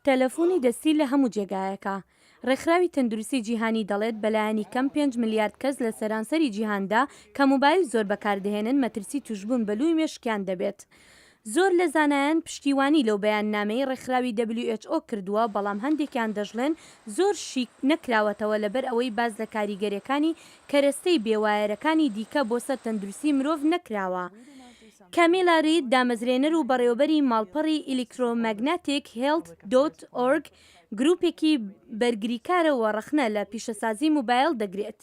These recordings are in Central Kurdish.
تەلەفونی دەستی لە هەموو جێگایەکە. ڕێکخراوی تەندروستی جیهانی دەڵێت بەلایەنی کەم پێنج ملیارد کەس لە سەرانسەری جیهاندا کە مۆبایل زۆر بەکاردەهێنن مەترسی توشبوون بە لووی مێشکیان دەبێت. زۆر لە زانایان پشتیوانی لەو بەیاننامەی ڕێکخراوی who کردووە بەڵام هەندێکیان دەشڵێن زۆر شیک نەکراوەتەوە لەبەر ئەوەی باس لە کاریگەریەکانی کەرەستەی بێ وایەرەکانی دیکە بۆ سەر تەندروستی مرۆڤ نەکراوە. کامیلا رید، دامەزرێنەر و بەڕێوەبەری ماڵپەڕی Electromagnetic Health dot org، گروپێکی بەرگریکارە و ڕەخنە لە پیشەسازی مۆبایل دەگرێت.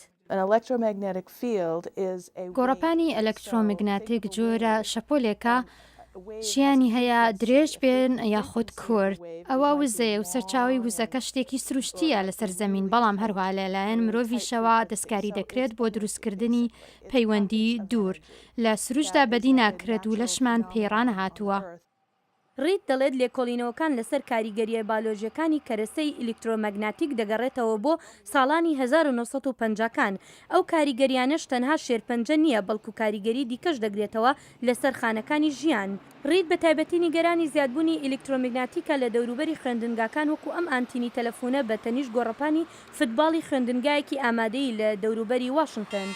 گۆڕەپانی ئەلەکترۆمیگناتیک جۆرە شەپۆلێکە شیانی هەیە درێژ بێن یاخود کورت، ئەوە وزەیە و سەرچاوەی وزەکە شتێکی سروشتییە لەسەر زەمین، بەڵام هەروەها لەلایەن مرۆڤیشەوە دەستکاری دەکرێت بۆ دروستکردنی پەیوەندی دوور، لە سروشتدا بەدی ناکرێت و لەشمان پێی ڕانەهاتووە. ڕید دەڵێت لێکۆڵینەوەکان لەسەر کاریگەرییە بالۆژییەکانی کەرەسەی ئیلیکترۆمەگناتیک دەگەڕێتەوە بۆ ساڵانی 1950 کان، ئەو کاریگەرییانەش تەنها شێرپەنجە نییە بەڵکو کاریگەری دیکەش دەگرێتەوە لەسەر خانەکانی ژیان. ڕید بە تایبەتی نیگەرانی زیادبوونی ئیلیکترۆمیگناتیکە لە دەوروبەری خوێندنگاکان وەکو ئەم ئانتینی تەلەفونە بە تەنیشت گۆڕەپانی فتباڵی خوێندنگایەکی ئامادەیی لە دەوروبەری واشنتن.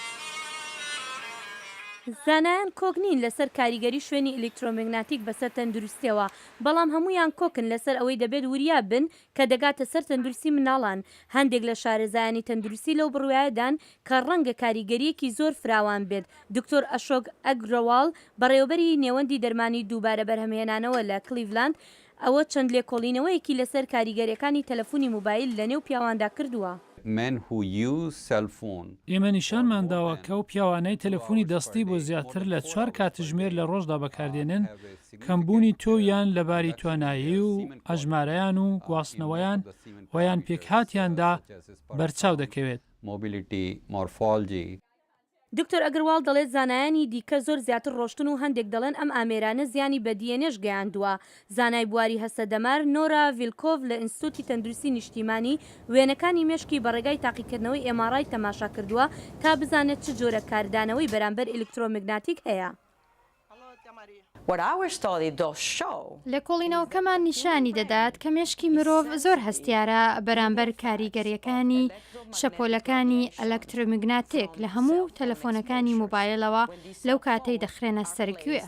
زانایان کۆک نین لەسەر کاریگەری شوێنی ئیلیکترۆمیگناتیک بەسەر تەندروستیەوە، بەڵام هەموویان کۆکن لەسەر ئەوەی دەبێت وریا بن کە دەگاتە سەر تەندروستی منداڵان. هەندێک لە شارەزایانی تەندروستی لەو بڕوایەدان کە ڕەنگە کاریگەرییەکی زۆر فراوان بێت. دکتۆر ئەشۆک ئەگرەواڵ، بەڕێوەبەری نێوەندی دەرمانی دووبارە بەرهەمهێنانەوە لە کلیڤلاند، ئەوە چەند لێکۆڵینەوەیەکی لەسەر کاریگەرییەکانی تەلەفونی موبایل لەنێو پیاواندا کردووە. Men who use cell phone ئێمە نیشانمان داوە کە ئەو پیاوانەی تەلەفونی دەستی بۆ زیاتر لە چوار کاتژمێر لە ڕۆژدا بەکاردێنن، کەمبوونی تۆویان لە باری توانایی و ئەژمارەیان و گواستنەوەیان و یان پێکهاتیاندا بەرچاو دەکەوێت. Mobility, morphology. دکتۆر ئەگرواڵ دەڵێت زانایانی دیکە زۆر زیاتر ڕۆشتن و هەندێک دەڵێن ئەم ئامێرانە زیانی بە DNA ش گەیاندووە. زانای بواری هەستە دەمار نۆرا ڤیلکۆڤ لە ئینستتوتی تەندروستی نیشتیمانی وێنەکانی مێشکی بە ڕێگای تاقیکردنەوەی MRI تەماشا کردووە تا بزانێت چ جۆرە کاردانەوەی بەرامبەر ئیلکترۆمیگناتیک هەیە. لێکۆڵینەوەکەمان نیشانی دەدات کە مێشکی مرۆڤ زۆر هەستیارە بەرامبەر کاریگەرییەکانی شەپۆلەکانی ئەلەکترۆمیگناتیک لە هەموو تەلەفۆنەکانی مۆبایلەوە لەو کاتەی دەخرێنە سەر گوێ.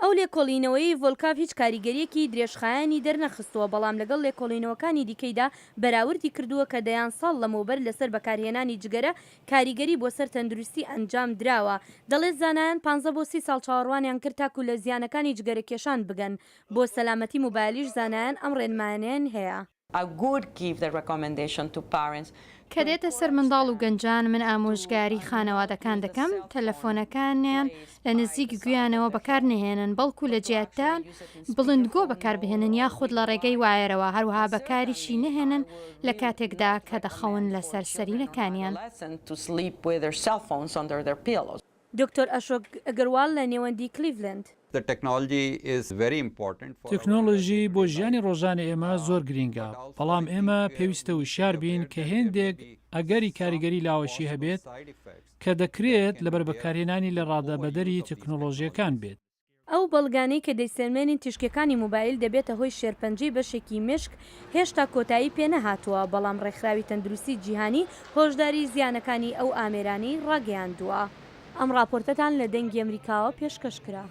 ئەو لێکۆڵینەوەیەی ڤۆلکاڤ هیچ کاریگەرییەکی درێژخایەنی دەرنەخستووە، بەڵام لەگەڵ لێکۆڵینەوەکانی دیکەیدا بەراوردی کردووە کە دەیان ساڵ لەمەوبەر لەسەر بەکارهێنانی جگەرە کاریگەری بۆ سەر تەندروستی ئەنجام دراوە. دەڵێت زانایان پانزە بۆ سی ساڵ چاوەڕوانیان کرد تاکو لە زیانەکانی جگەرەکێشان بگەن. بۆ سەلامەتی مۆبایلیش زانایان ئەم ڕێنمایانەیان هەیە. کە دێتە سەر منداڵ و گەنجان من ئامۆژگاری خانەوادەکان دەکەم تەلەفۆنەکانیان لە نزیک گوێیانەوە بەکار نەهێنن بەڵکو لە جیاتیان بڵندگۆ بەکاربهێنن یاخود لە ڕێگەی وایەرەوە هەروەها بەکاریشی نەهێنن لە کاتێکدا کە دەخەون لەسەر سەرینەکانیان. دکتۆر ئەشۆک ئەگەرواڵ لە نێوەندی کلیڤلەند. تەکنۆلۆژی بۆ ژیانی ڕۆژانەی ئێمە زۆر گرینگە، بەڵام ئێمە پێویستە وشیار بین کە هێندێک ئەگەری کاریگەری لاوەکی هەبێت کە دەکرێت لەبەر بەکارهێنانی لە ڕادەبەدەری تەکنۆلۆژییەکان بێت. ئەو بەڵگانەی کە دەیسەلمێنین تیشکەکانی موبایل دەبێتە هۆی شێرپەنجەی بەشێکی مێشک هێشتا کۆتایی پێنەهاتووە، بەڵام ڕێکخراوی تەندروستی جیهانی هۆشداری زیانەکانی ئەو ئامێرانەی ڕاگەیاندووە. ئەم ڕاپۆرتەتان لە دەنگی ئەمریکاوە پێشکەش کرا.